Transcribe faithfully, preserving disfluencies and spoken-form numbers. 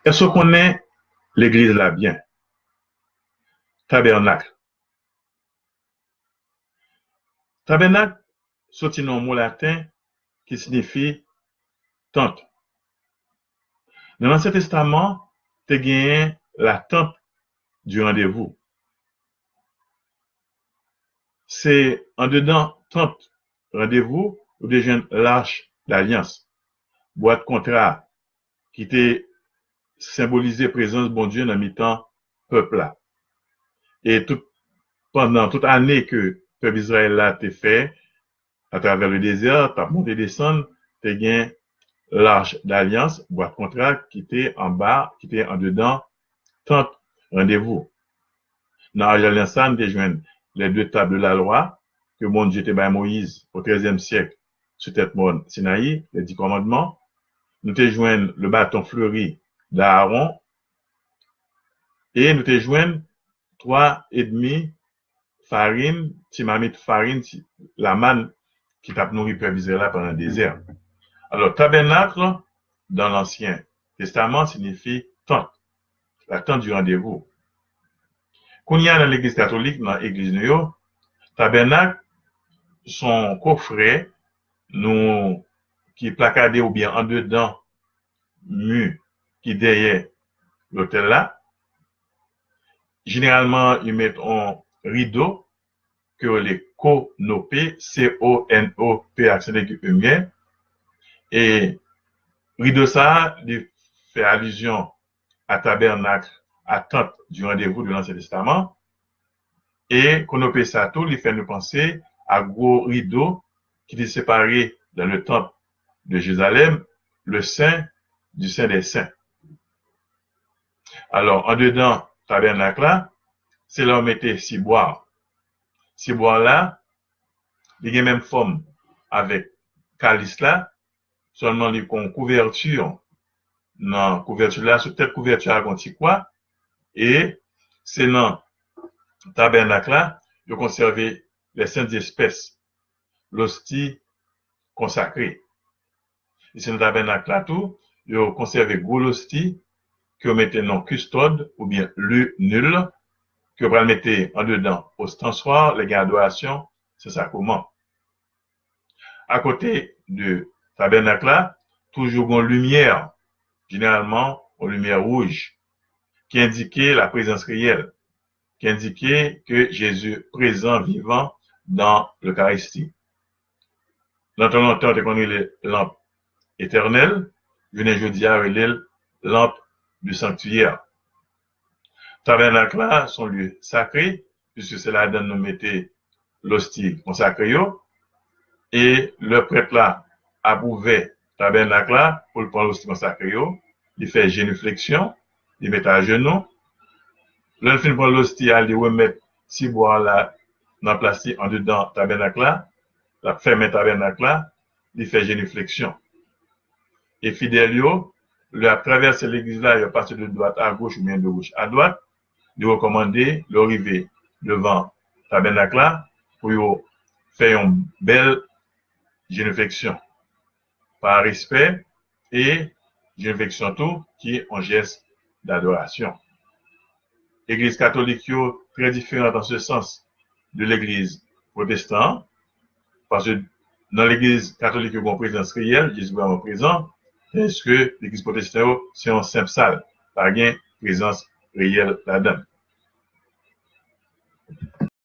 Èske w konnen legliz la byen? Tabènak. Tabènak soti nan yon mo laten ki siyifi tant. Nan Ansyen Testaman, te genyen la tente du rendez-vous. Se andedan tant randevou ou te jwenn lach dalyans, bwat kontra, ki te senbolize prezans Bondye nan mitan pèp la. E tout, pandan tout ane ke pèp Izrayèl la te fè atravè le dezè, t ap monte desann, te gen lach dalyans, bwat kontra, ki te anba, ki te andedan tant randevou. Nan lach dalyans sa, nou te jwenn les deux tables de la loi ke Bondye te bay Moyiz o trèzyèm syèk sou tèt mòn Sinayi, les dix commandements. Nou te jwenn le bâton fleuri d'Aaron. E nou te jwenn twa edmi farin, ti mamit farin, ti, lamann ki t ap nouri pèp Izrayèl la pandan dezè. Alò, tabènak, dans l'Ancien Testament, siyifi tant, la tente du rendez-vous. Kounye a, nan legliz katolik, nan egliz nou yo, tabènak se yon kofre nou ki plakade oubyen andedan mi ki dèyè lotèl la. Jeneralman, yo met yon rido ke yo rele konope, C O N O P, aksan egi, E M. E rido sa a, li fè alizyon a tabènak, a tant du rendez-vous de l'Ancien Testament. E konope sa tou, li fè nou panse a gwo rido ki te separe dans le temple de Jérusalem, le saint du saint des saints. Alò, andedan tabènak la, se la yo mete sibwa. Sibwa la, li gen menm fòm avèk kalis la, sèlman li gen yon kouvèti. Nan kouvèti la, sou tèt kouvèti a, gen yon ti kwa, e se nan tabènak la, yo konsève les saintes espèces, losti konsakre. E se nan tabènak la tou, yo konsève gwo losti ke yo mete non kistòd oubyen lieu nul, ke yo pral mete andedan ostanswa lè gen adorasyon, se sakraman. Akote de tabènak la, toujou gen limyè, jeneralman yon limyè wouj, ki endike la prezans reyèl, ki endike ke Jezi prezan, vivan, dans l'Eucharistie. Nan tan lontan, yo te konn rele lanp etènèl, jounen jodi a, yo rele l lampe du sanctuaire. Tabènak la, se yon lye sakre, piske se ladan nou mete losti konsakre yo. E lè prèt la ap ouvè tabènak la pou l pran losti konsakre yo, li fè jenifleksyon, li met ajenou. Lè l fin pran losti a, li remèt sibwa la nan plas li andedan tabènak la, l ap fèmen tabènak la, li fè jenifleksyon. E fidèl yo, lè y ap travèse legliz la, y ap pase de dwat a goch oubyen de goch a dwat, li rekòmande, lè yo rive devan tabènak la, pou yo fè yon bèl jenifleksyon, pa respè, e jenifleksyon tou, ki yon jès dadorasyon. Legliz katolik yo trè diferan an se sans de legliz pwotestan an, paske nan legliz katolik yo gen yon prezans reyèl, Jezi vrèman prezan, tandis ke legliz pwotestan yo, se yon senp sal, pa gen prezans reyèl ladan l.